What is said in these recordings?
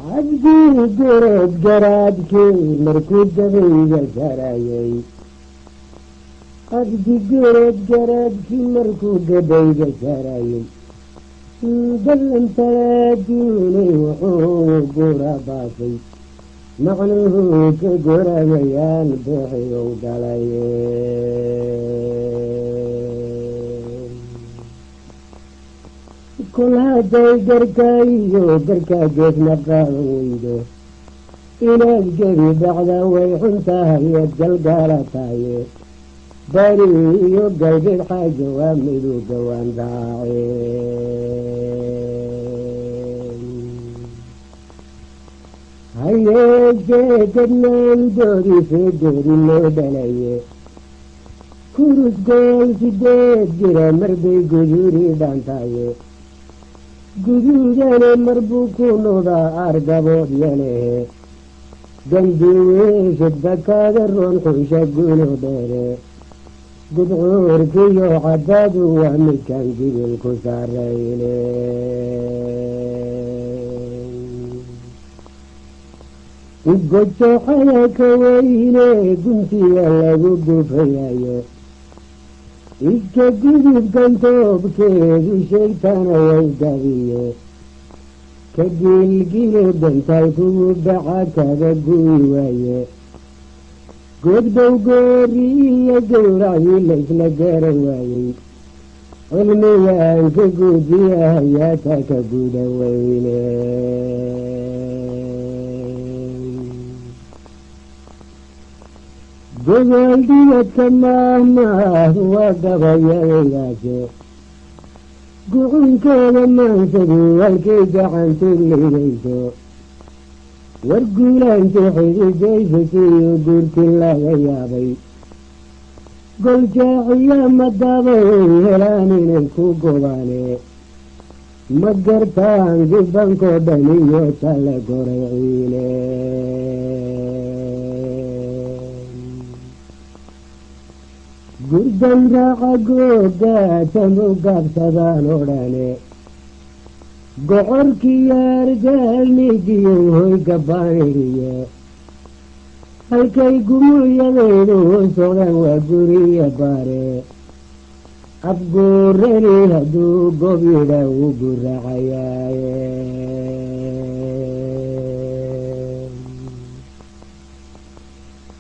Cabdii gureed garaadkii markuu gabayga sarayey, Cabdi gureed garaadkii markuu gabayga sarayey, ballantalaaduunay wuxuu gura baasay macnuhu ka goramayaan bixiyow galay. Kol hadday garka iyo garka geesna qaadan weydo, inaad gebi dhacda way xun tahay eed galgaala tahaye. Bari iyo galbeed xaaja waa miduu gawaan raace. Hayeeshee gadnaandoodiise geeri loo dhalaye, kurus gool 8 jira marbay guduuri dhaantaye, guduudana marbuu ku noqdaa argabood yalehe. Gandiwiishidba kaaga roon xusha guno dheere, gudcuurkiyo caddaadu waa midkaan gibil ku saarayne. Gojoxada ka weyne guntiga lagu gufayayo, iska gudubkan toobkeedu sheegtana way gabiye, ka gilgilo gantaal kugu dhaca kaga guyi waaye. Godbow goori iyo gowracdii laysla garan waayey, cilmigaan ka guudiyahayaa taa ka guda weyne. Gogol dhibadka maahmaah waa gabayadaydaase, gucunkeeda maansadu halkay gacantu liidayso, war guulaanti xididaysatiyo guurti laga yaabay, goljaaciya madabay helaan inay ku gobaane, ma gartaan gibankoo dhan iyo tala goray ciile. Gurdan raaca googa tamu gaabsadaan odhane, gocorkiyaargaalnigiyow hoy gabaanidhiye, halkay gumuyadaydu socdaan waa guriya baare. Afguurani hadduu goob yidha wuu guracayaaye.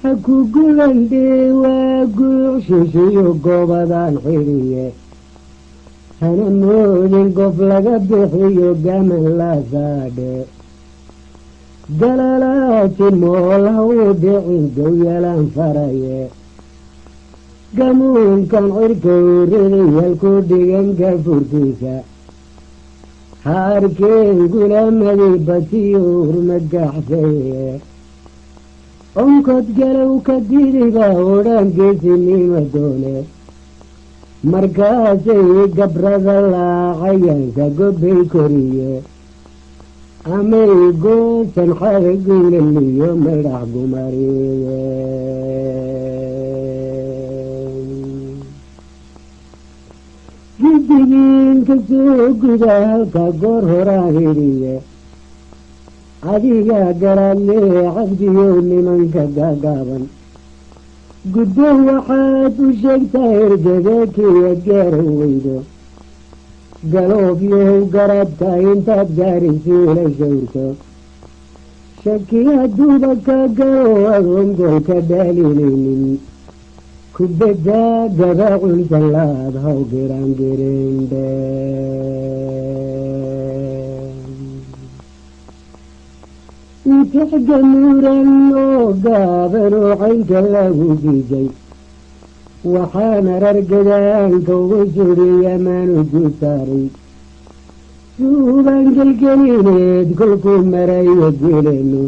Ha ku gubandhe waa guuc shishiyo goobadaan xidhiye, hana moodin gof laga bixiyo gaman laasaadhe. Galalaati mool ha u dhicin gowyalaan faraye, gamuunkan cirka uriday halku dhigan gafuurkiisa, ha arkeen gulaamadii batiyo hurmagaxsaye. Onkod galow ka didiba odhan geesinima doone, markaasay gabrada laacayaanka gobbay koriye, amay goosan xaraguulaliyo madhax gumariye. Gidigiin ka soo guda halka goor horaan idhiye, adiga garaadlee cabdiyow nimanka gaagaaban guddoon waxaad u sheegtaa ergadeekiya gaaran weydo. Galoob yahow garaadka intaad gaarisiila shawrto, shaki hadduuba ka galo adoon goolka dhaalinaynin, kubadda gabaculsan laad haw giraangirindhe. Intixgamuuran oo gaaban oo caynka lagu giijay, waxaana rargadaanka ugu suriya maanu guud saaray, suubaan gelgelineed kolkuu marayo geeleenu,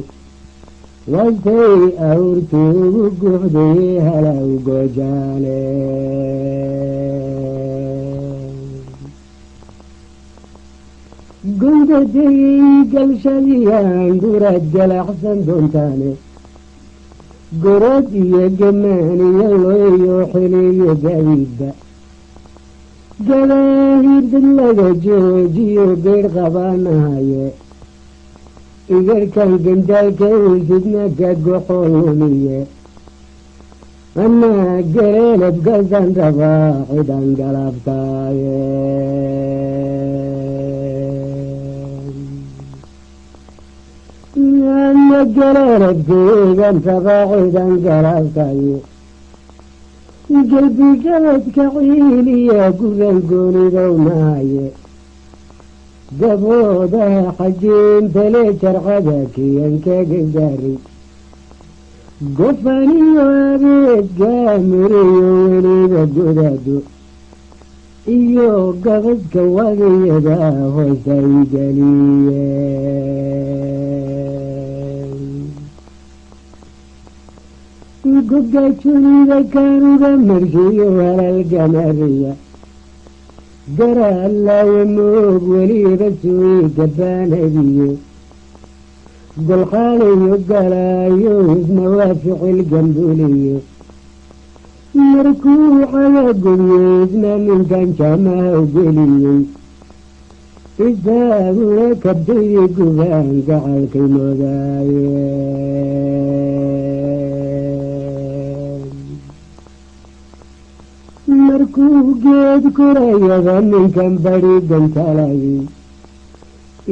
wastay awrtii ugu guuxday halaw gojaane. Gondadayay galshadiyaan guraad galaxsan doontaane, gorod iyo gamaan iyo loyo xiliyo gaadiidba, gabaahiir dad laga joojiyo geedh qabaanahaye. Igarkan gandaalka usidna gagoxolumiye anaa galeelabkasan rabaa xidan galabtaaye. Ana galeelabkeygan rabaa xidan galabtaaye. Gelbigabadka ciiliya guran goonidownahaye gaboodaha xajiintale jarcada kiyan kaga gaaray gofaniyo abeedka muriyo weliba godaado iyo gabadka wadiyada hoosay geliyeen. Goga junida kaanuga marshiyo halalgamariya garaalayo moog weliba suuy gabaanadiyo golqaalayo galaayo isna waa ficil gambuliyo markuu cagagoyo isna ninkan jaamaha geliyey isaaguna kabtaydi gubaan gacalkay moodaayeen. Markuu geed korayaba ninkan bari gantalayay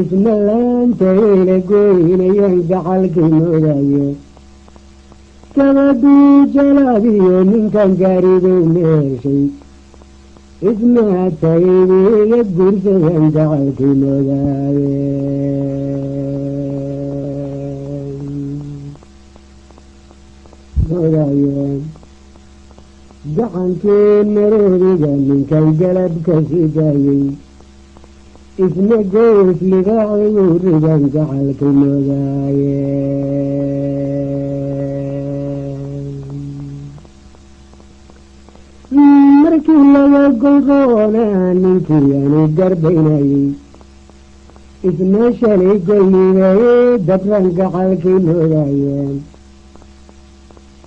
isna laanta ila goynayaan gacalkay moodaye. Gabadhuu jalaabiyo ninkan gaaridow meeshay isna taydiga guursadan gacalkay moodaayeen. Gacankii maroodiga ninkan galabka sidaayey isna goys libaacigu ridan gacalkay moodaayeen. Markii laga golroonaa ninkii aanu garbaynayey isna shalay golnidaye dabran gacalkay moodaayeen.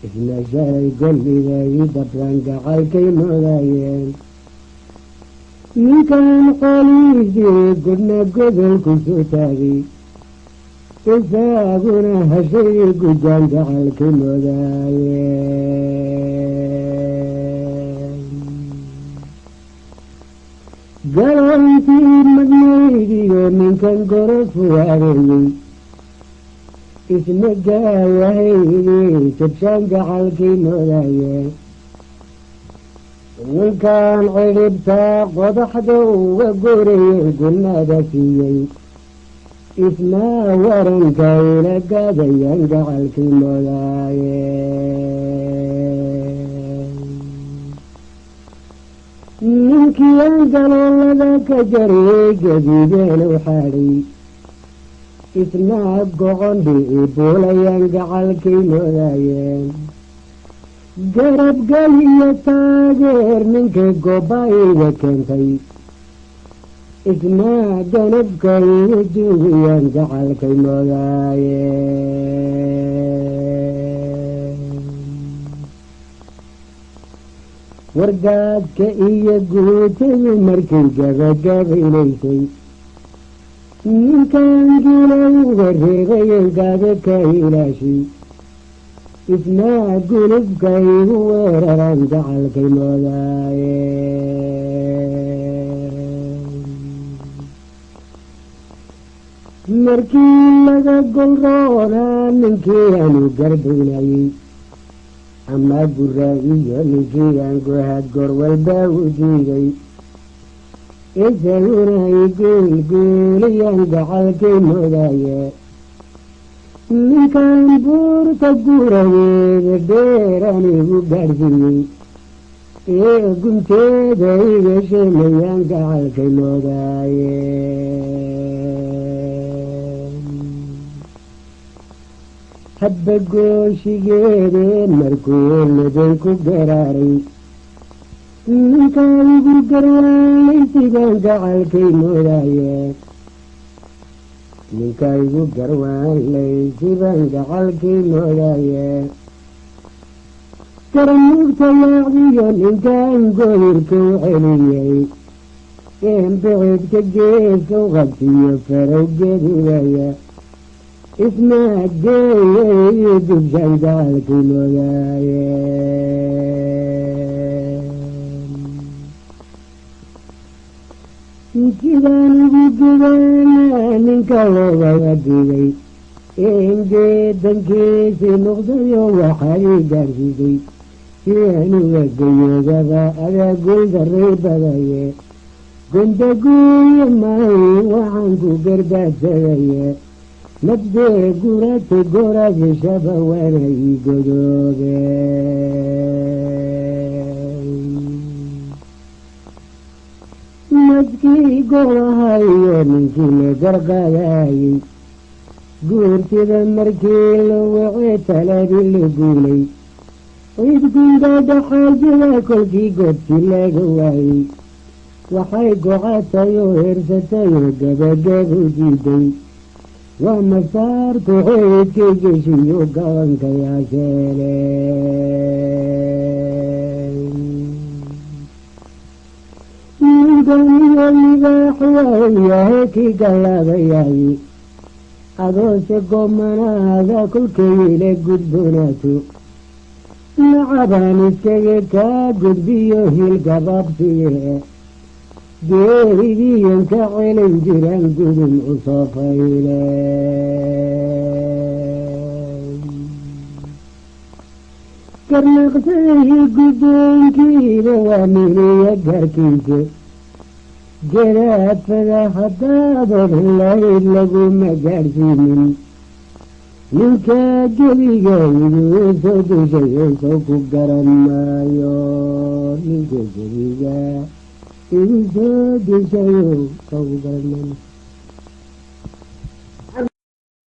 Isna shalay golnidayi dabran gacalkay moodaayeen. Ninkan xoolihiisii gudna godol ku soo taagay isaaguna hashay gujaan gacalkay moodaayeen. Galoontii madnaydiyo ninkan gorofu waareeyey isna gaawahaydii jabshaan gacalkii moodaayeen. Ninkan cidhibtaa qodaxda uga gorayey gunnada siiyey isna waranka ila gaadayaan gacalkii moodaayeen. Ninkii aan galoolada ka jariyey gadiideen u xaadhay isna goqondhi buulayaan gacalkii moodaayeen. Garabgal iyo taageer ninkay gobayga keentay isna ganabka igu duugayaan gacalkay moodaayeen. Wargaadka iyo guutadu markay gabagabaynaysay ninkan gila uga reebayen gaada ka ilaashay isna gulubka igu weeraraan gacalkay moodaayeen. Markii laga golroonaa ninkii aanu garbaynayey ama gura iyo ninkii aan gohad goor walba u diiday isaguna i guulguulayaan gacalkay moodaye. Ninkan buurta guradeeda dheer anigu gaadhsiiyey ee gunteeda iga sheemayaan gacalkay moodaayeen. Hadba gooshigeede markuu ludin ku garaaray ninka igu garwaanlaysigaan gacalkay moodaye. Ninka igu garwaanlaysiban gacalkay moodaye. Garamugta yaacdiyo ninkan godirka u celiyey een bicibka geeska u qabtiyo farow gedudaya Ismaageeyey dubshan gaalkii moodaaye. Sidaan ugu gudaana ninka loogaga diiday ingeedankiisii noqdayo waxaad ii gaarsiisay sidaan uga gayoodaba adaa guuldaray badaye. Gundaguuya maay waxaan ku gardaadsadaya nabdee gurata goraadishaba waana ii godoobe. Maskii golahayo ninkii la garqaadayey guurtida markii la wacee taladii la guulay cid gundada xaajada kolkii goobtii laga waayey waxay gocatay oo heersatay oo gabagabu diiday waa masaartu xeydkay geshiyo gabanka yaasheele. Ninkan iyo libaax waa yahay kii gallaabayaay adoose goomanaada kolkay ila gudboonaato nacabaan iskaga kaa gudbiyo hiilgabaabsiye geeridiiyan ka celin jiraan gudun u soo fayle. Garnaqsadihii guddoonkiiba waa miniya gaarkiisa garaadfada haddaad odhan lahayd laguma gaadhsiinin ninka gebiga igu soo dushayo sow ku garan maayo, ninka gebiga igu soo dushayo sow ku garan maayo.